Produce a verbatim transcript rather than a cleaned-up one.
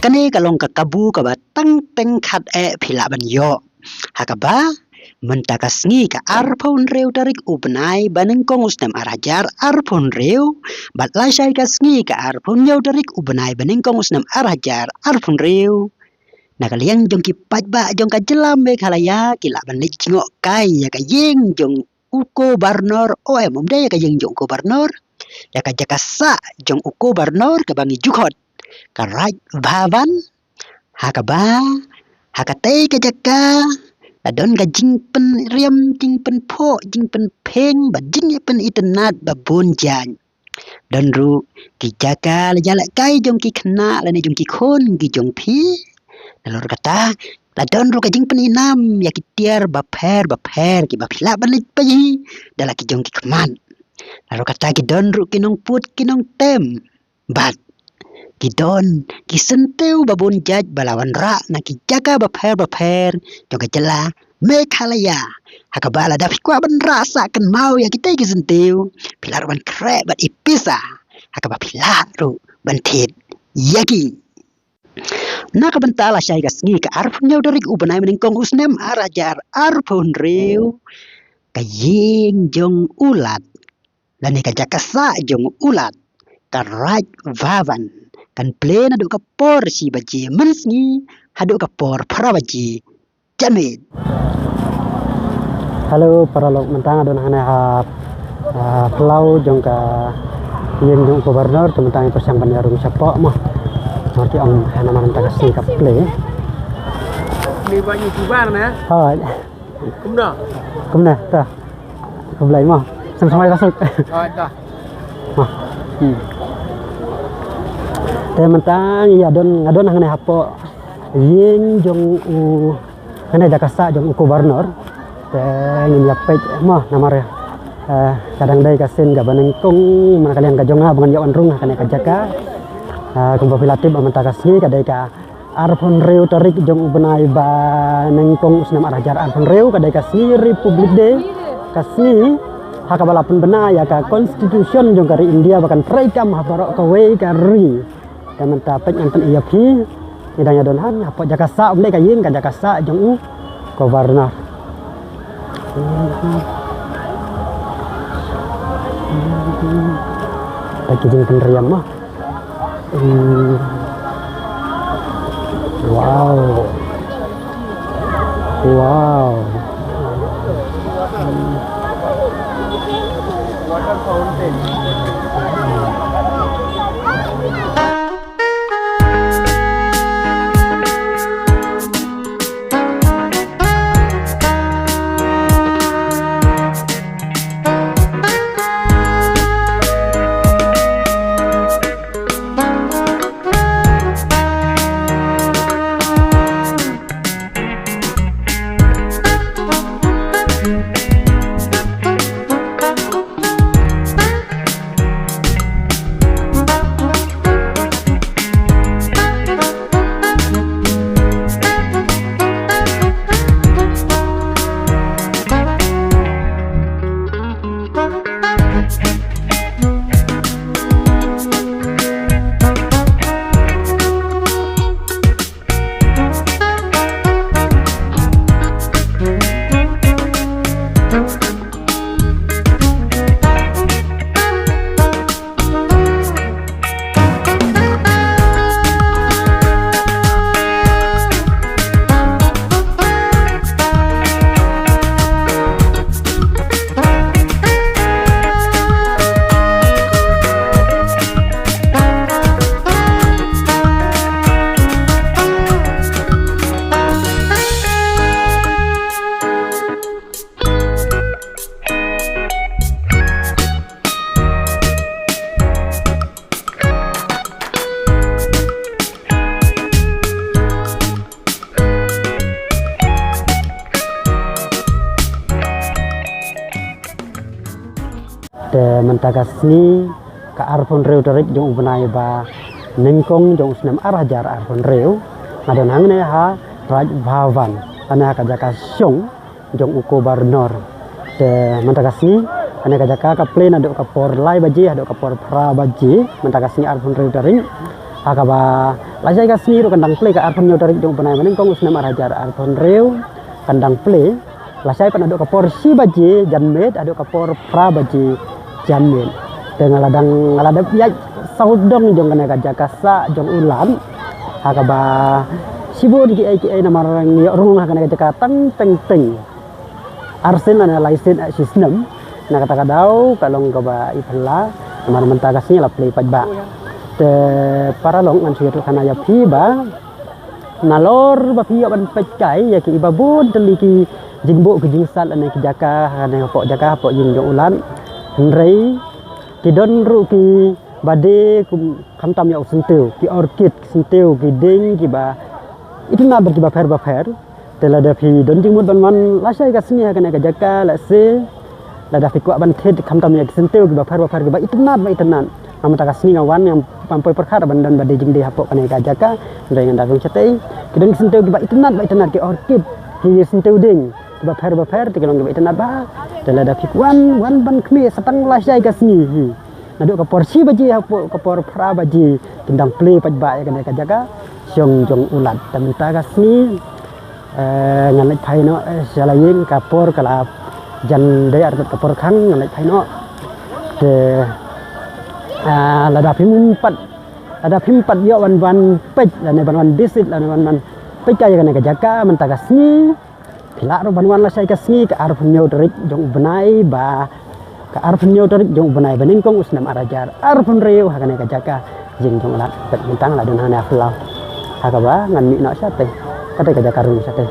Kane ka long ka kabu kaba tang teng khat eh phi lah ban ïoh. Ha kaba mynta ka sngi ka arphew hynriew tarik u bnai ba nyngkong u snem ar hajar arphew hynriew bad lashai ka sngi ka arphew hynñiew tarik u bnai ba nyngkong u snem ar hajar arphew hynriew, na ka liang jong ki paidbah jong ka jylla Meghalaya ki lah ban leit jngoh kai ïa ka ïing jong u Governor, o em, ym dei ïa ka ïing jong u Governor, ïa ka jaka sah jong u Governor kaba ngi ju khot ka Raj Bhavan. Ha kaba ha katei ka jaka la don ka jingpynriam, jingpynphoh, jingpynphieng bad jingïapynitynnad ba bun jait. Don ruh ki jaka la ïalehkai jong ki khynnah lane jong ki khun ki jong phi. Nalor kata la don ruh ka jingpyninam ïa ki tiar bapher bapher kiba phi lah ban leit peit da la ki jong ki khmat. Nalor kata ki don ruh ki nongput ki nongtem bad ki don ki syntiew ba bun jait ba la wanrah na ki jaka bapher bapher jong ka jylla Meghalaya. Ha kaba lada phi kwah ban rah sah kynmaw ïa kitei ki syntiew, phi lah ruh ban khreh bad i pisa ha kaba phi lah ruh ban thied ïa ki. Na ka bynta lashai ka sngi ka arphew hynñiew tarik u bnai ba nyngkong u snem ar hajar arphew hynriew, ka ïing jong u Lat lane ka jaka sah jong u Lat, ka Raj Bhavan, kan plie naduh ka por shi baje mynsngi haduh ka por phra baje janmiet. Hello paralok, mynta nga don hangne ha, ha phyllaw jong ka ïing jong u Governor, te mynta ngi pyrshang ban ïa rung shapoh mo. Namar ki ong hana mynta ka sngi ka plie. Plie ba YouTuber ne? Hooid. Kumno? Kumno, ta. Khublei mo. Sem semai ka suk. Hooid ta. Mo. Hmm. Te mynta ngi ïa don, nga don hangne hapoh ïing jong u, hangne jaka sah jong u Governor. Te ngin ïa peit mo namar, eh, ka dang dei ka sien kaba nyngkong na ka liang ka jong nga ba ngan ïoh ban rung ha kane ka jaka. Eh, kumba phi la tip ba mynta ka sngi ka dei ka arphew hynriew tarik jong u bnai ba nyngkong u snem ar hajar arphew hynriew, ka dei ka sngi Republic Day, ka sngi ha kaba la pynbna ïa ka Constitution jong ka ri India ba kan treikam ha baroh kawei ka ri. Te mynta peit ngan pyni ïa phi, ngi dang ïa don hangne hapoh jaka sah, ym dei ka ïing, ka jaka sah jong u Governor. Peit ki jingpynriam mo. Hmm. Wow. Wow. Water fountain. Te mynta ka sngi ka arphew hynriew tarik jong u bnai ba nyngkong jong u snem ar hajar arphew hynriew, nga don hangne ha Raj Bhavan, hangne ha ka jaka shong jong u Governor. Te mynta ka sngi, hangne ka jaka ka plie naduh ka por lai baje haduh ka por phra baje mynta ka sngi arphew hynriew tarik. Ha kaba lashai ka sngi ruh kan dang plie, ka arphew hynñiew tarik jong u bnai ba nyngkong u snem ar hajar arphew hynriew, kan dang plie lashai pat naduh ka por shi baje janmiet haduh ka por phra baje janmiet. Te nga la dang, nga la dep ïaid sawdong jong kane ka jaka sah jong u Lad. Ha kaba shibun kiei kiei namar ngi ïoh rung ha kane ka jaka tang teng teng ar sien lane lai sien, eh, shi snem. Na kata ka daw ka long kaba i phylla namar mynta ka sngi la plie paidbah. Te para lok, ngan shu ïathuh khana ïa phi ba nalor ba phi ïoh ban peit kai ïa ki iba bun tylli ki jingbuh ki jingsat lane ki jaka ha kane hapoh jaka hapoh ïing jong u Lad. Hynrei ki don ruh ki ba die kum khamtam ïa u syntiew, ki orchid, ki syntiew, ki dieng kiba itynnad bad kiba pher ba pher. Te lada phi don jingmut ban wan lashai ka sngi ha kane ka jaka, lehse lada phi kwah ban thied khamtam ïa ki syntiew kiba pher ba pher kiba itynnad ba itynnad, ha mynta ka sngi nga wan, ngam poi pyrkhat ban don ba die jingdie hapoh kane ka jaka. Hynrei ngan da rung shatei, ki don ki syntiew kiba itynnad ba itynnad, ki orchid, ki syntiew dieng kiba pher ba pher, te ki long kiba itynnad bha. Te lada phi wan, wan ban khmih sa tang lashai ka sngi hi. Naduh ka por shi baje hapoh ka por phra baje kin dang plie paidbah ïa kane ka jaka shnong jong u Lad. Te mynta ka sngi, eh, ngan leit phai noh, eh, sha la ïing, ka por ka la jan dei arngut ka por khang, ngan leit phai noh. Te, ah, lada phim pat, lada phim pat ïoh ban wan peit lane ban wan visit lane ban wan peit kai ïa kane ka jaka mynta ka sngi, phi lah ruh ban wan lashai ka sngi, ka arphew hynñiew tarik jong u bnai ba, ka arphew hynñiew tarik jong u bnai ba nyngkong u snem ar hajar arphew hynriew ha kane ka jaka ïing jong u Lad. Peit mynta nga la don hangne ha phyllaw, ha kaba ngan mih noh shatei, katei ka jaka rung shatei.